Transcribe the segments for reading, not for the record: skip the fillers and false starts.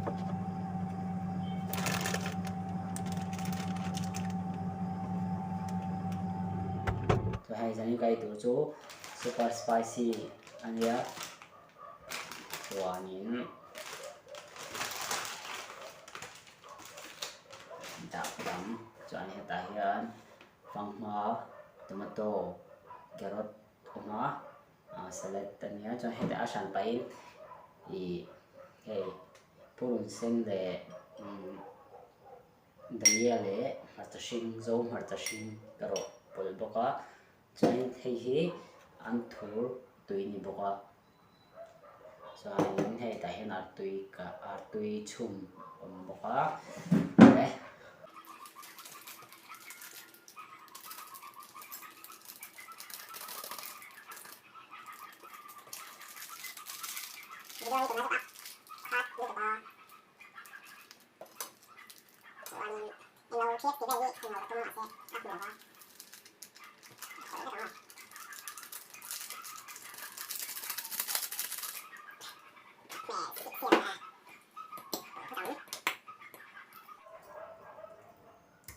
Chuan hei zanin ka ei tur chu super spicy a nia chuanin dah dang chuan hetah hian fanghma tomato carrot a awm a ah salad a nia chuan hetah a hran pahin ih hei purun sen leh umm dania leh hmarcha hring zo hmarcha hring ka rawh pawlh bawk a chuanin hei hi an thur tui a ni bawk a chuanin hei tah hian artui kah artui chhum a awm bawk a le.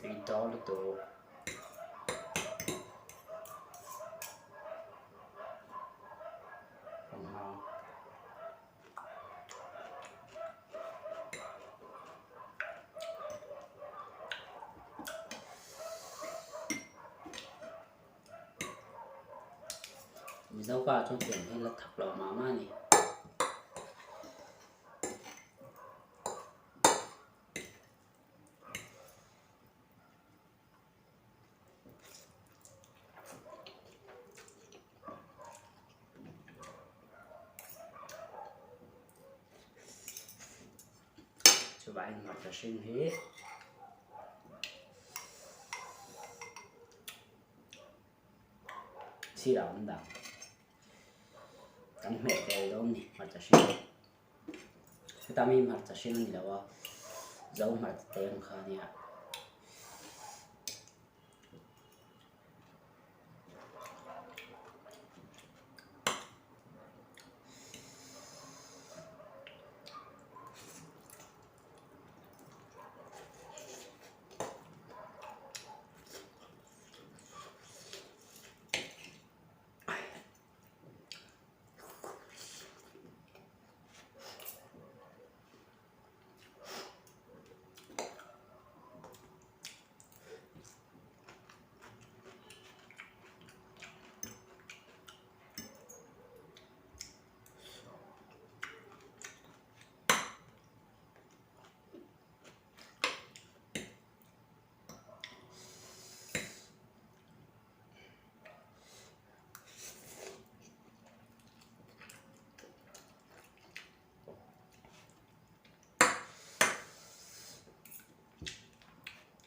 Tui dawn lutuk. Mizo pa chuan tiang hi la thak lo mah mah a ni. Chuvangin hmarcha hring hi sirah a awm dan kan hmeh tel dawn a ni hmarcha hring hi. Heta mi hmarcha hring a ni lo a, zo hmarcha te ang kha a nia.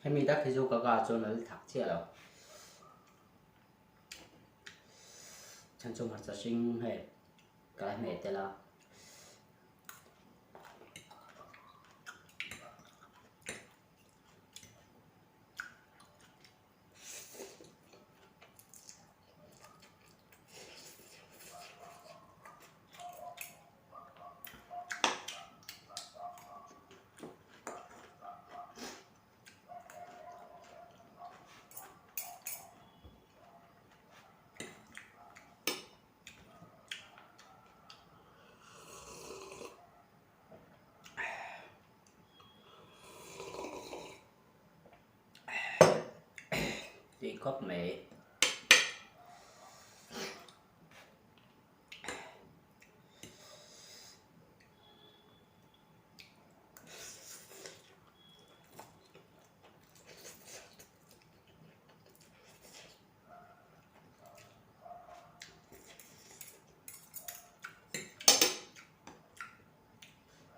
Hemi tak hi chu ka ka chuan a la thak chiah lo. Chhan chu hmarcha hring hei ka la hmeh tel a. Tui khawp mai.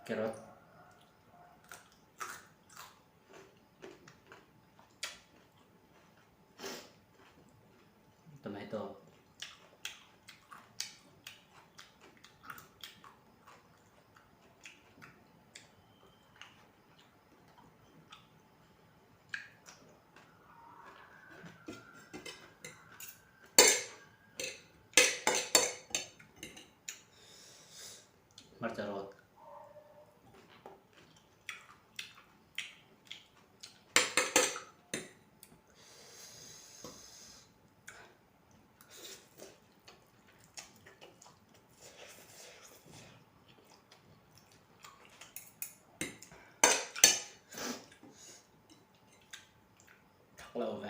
Carrot. Tomato. Hmarcha rawt. Thak lo ve.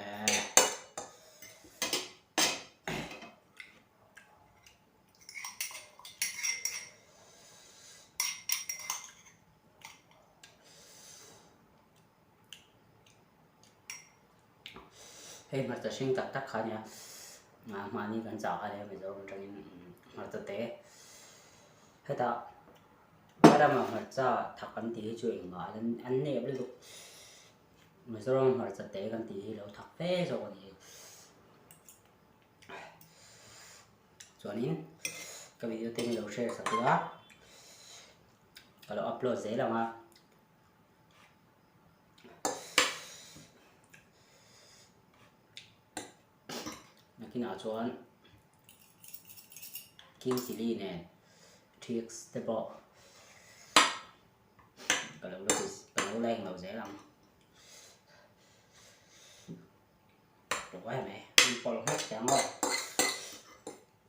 Hei hmarcha hring tak tak kha ania mahni kan chah kha ania Mizoram atangin hmarcha te hetah ka ramah hmarcha thak an tih hi chu engmah an nep lutuk Mizoram hmarcha te kan tih hi lo thak fe zawk a ni. Chuanin ka video te hi lo share sak ila ka lo upload zel ang a. Nakinah chuan king chilli nen thiks te pawh ka lo la ka lo la englo zel ang. Tawh em mai an pawlh nghek teh ang aw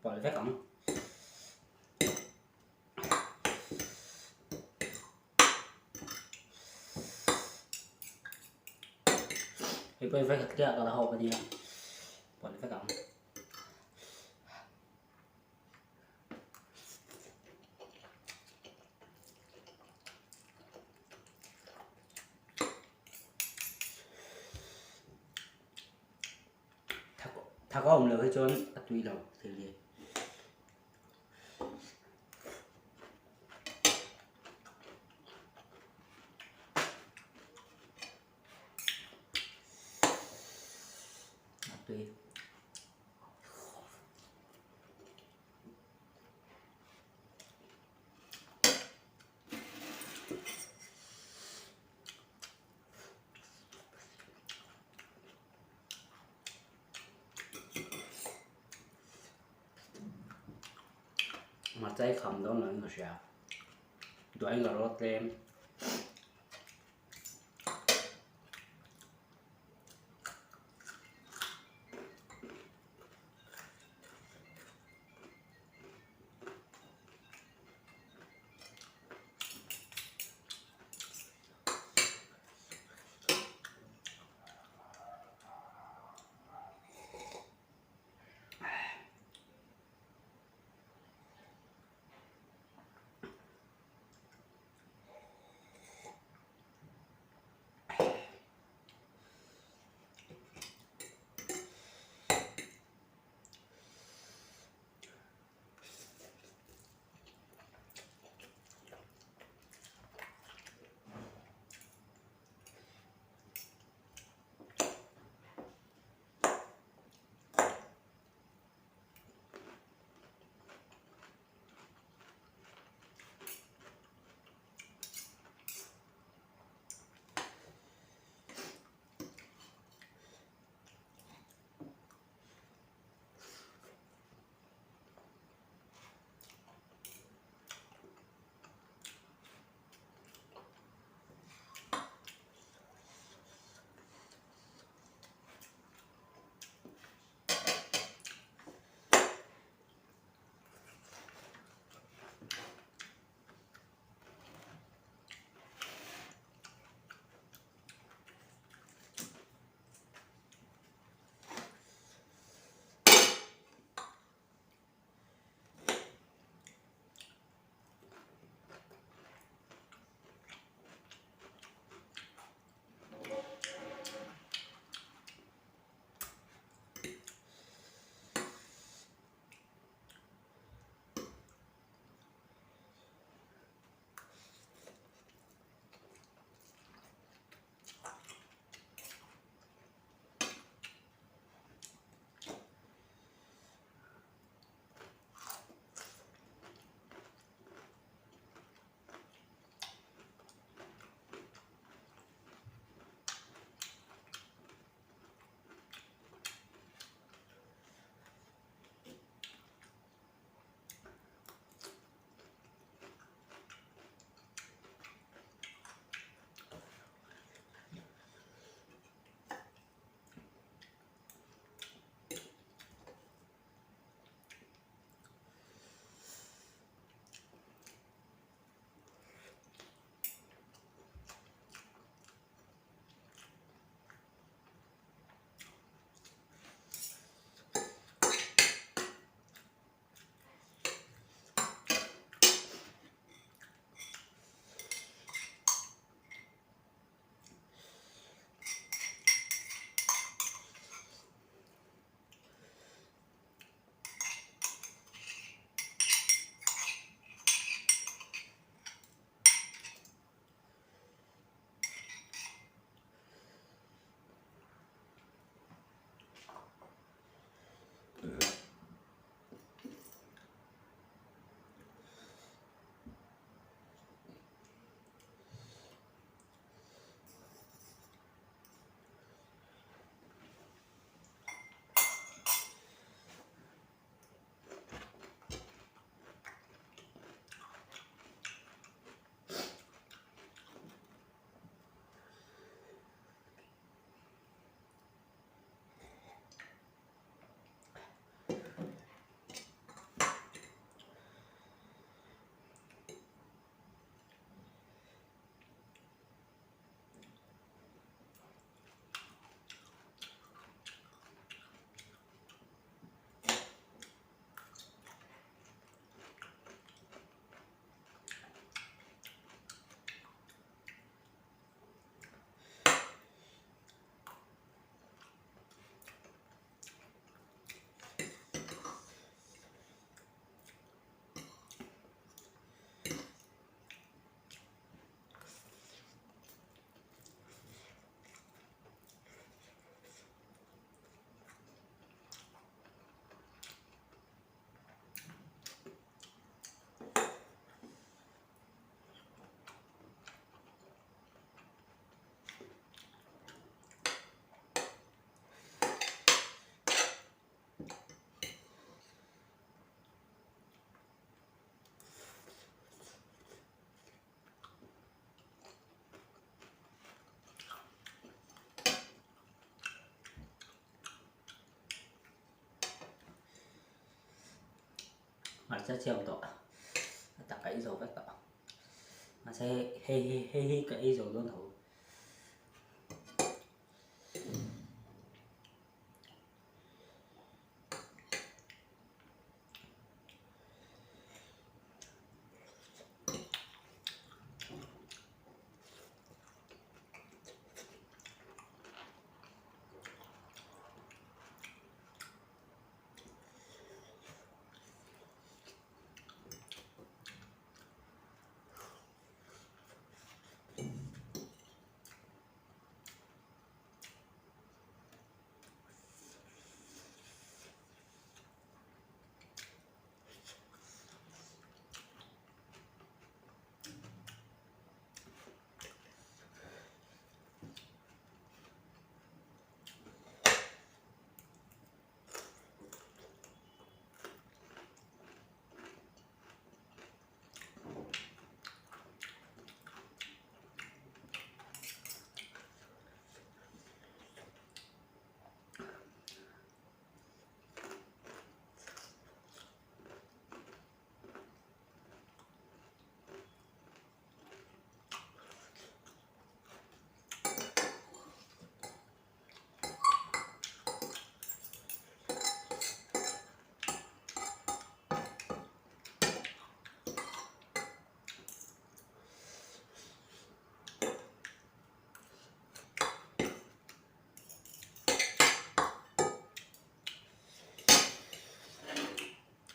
pawlh vek ang. Hei pawh hi vekhat chiah ka la hawp a nia pawlh vek ang. Thak a awm loh hi chuan a tui lo thil hi. A tui. Hmarcha hi kham dawn lo in ka hria duain ka rawt tlem. Hmarcha chiam tawh a tak ka ei zo vek tawh. Mahse hei hi hei hi ka ei zo dawn tho.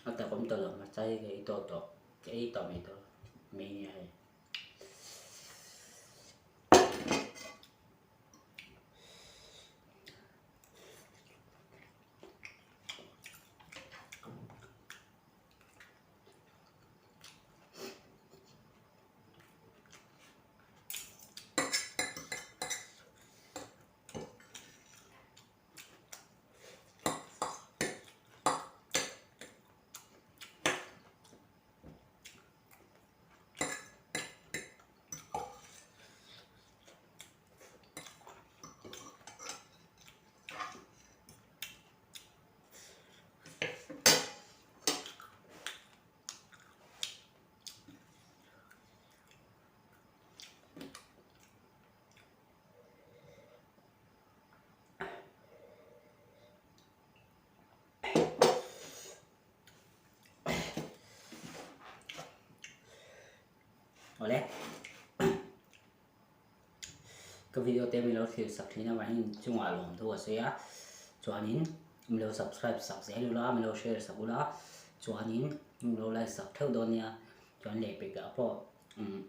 A tak awm tawh lo hmarcha hi ka ei tawh tawh ka ei tawh mai tawh mai nia hei. Awle ka video te min lo thlir sak thin avangin chungah lawm thu a sawi a chuanin min lo subscribe sak zel ula min lo share sak ula chuanin min lo like sak theuh dawn nia chuan lehpek ah pawh umm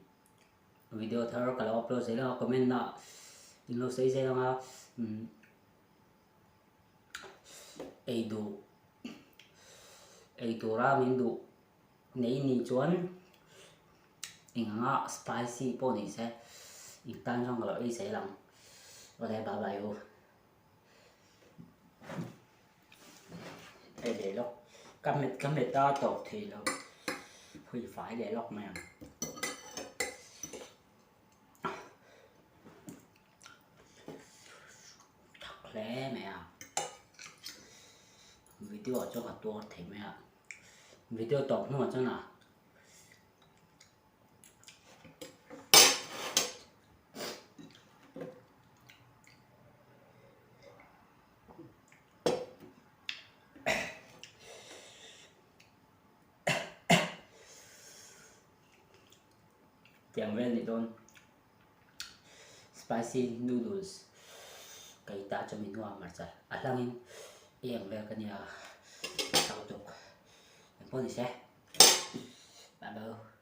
video thar ka lo upload zel anga comment ah in lo sawi zel anga umm ei duh ei tura min duh nei ni chuan eng anga spicy pawh ni se in tan chuan ka lo ei zel ang awle bye bye u hei leh lawk ka hmet ka hmet a tawp thei lo phui fai leh lawk mai ang. Thak hle mai a video ah chuan ka tuar thei mai a video tawp hnuah chuan a tiang vel ni dawn spicy noodles ka ei ta chumi hnuah hmarcha a hlangin ei ang vel ka nia chak lutuk engpawh ni se bye bye.